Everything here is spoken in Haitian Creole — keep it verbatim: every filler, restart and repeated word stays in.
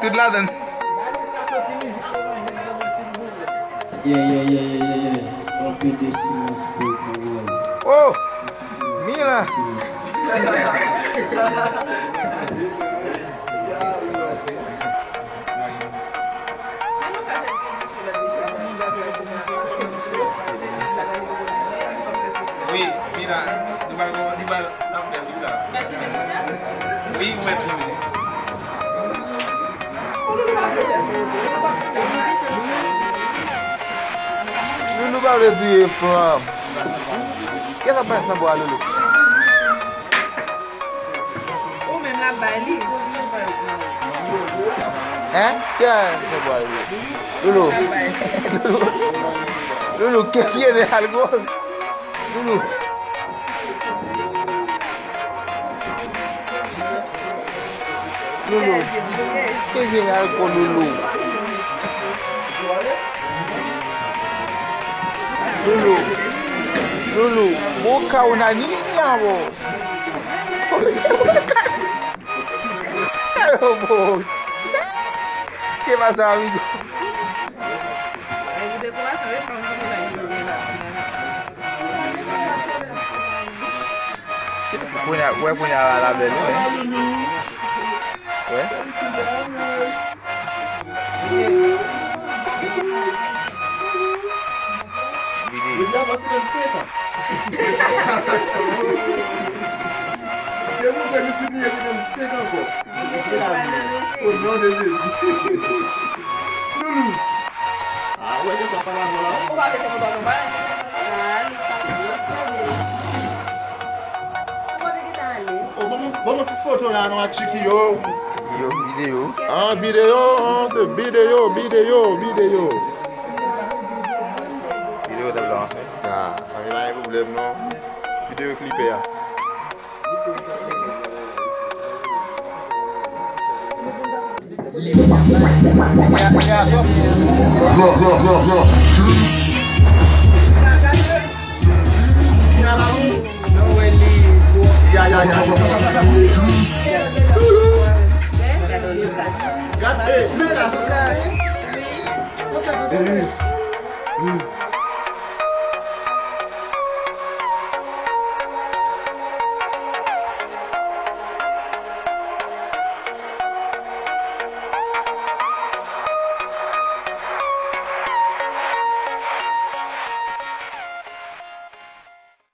Tout ladan. Yeah, yeah, yeah, yeah, yeah, yeah. Yon pede silans pou, pou mwen. Oh! Mila! Wi, Mila, nou pral, nou pral, n ap fè l, wi, la. Wi, ou mèt, wi. Loulou pa vle touye fanm. Kiyès ap bay sanbwa a, Loulou? Ou menm la bay li. Hein? Kiyès ap bay sanbwa a, Loulou? Loulou. Loulou, kiyès ki ede al gwo? Loulou. Loulou. Ke jeneral pou Loulou. Loulou. Loulou. Boca una niña, bo. Ayo, bo. ¿Qué pasa, amigo? Kounye a, wè kounye a la bèl, wi. Wè. Vide. Depi avan se menm senk an. Depi mwen fè YouTube, li se menm senk an ankò. O non de Jezi. Loulou. Ah, wè, se sa, pa la, pa la. Ou pa mete mouton nou bay? Ah, nou pa mete mouton nou. Ou pa mete ale. Oh, bon, bon, bon, ti foto la, non, ak Chiki yo. Chiki yo, videyo. Ah, videyo, se videyo, videyo, videyo. Videyo, t ap la, anfen. Ah, anfen, pa gen pwoblèm, non. Videyo klipe a. Gade, Lucas.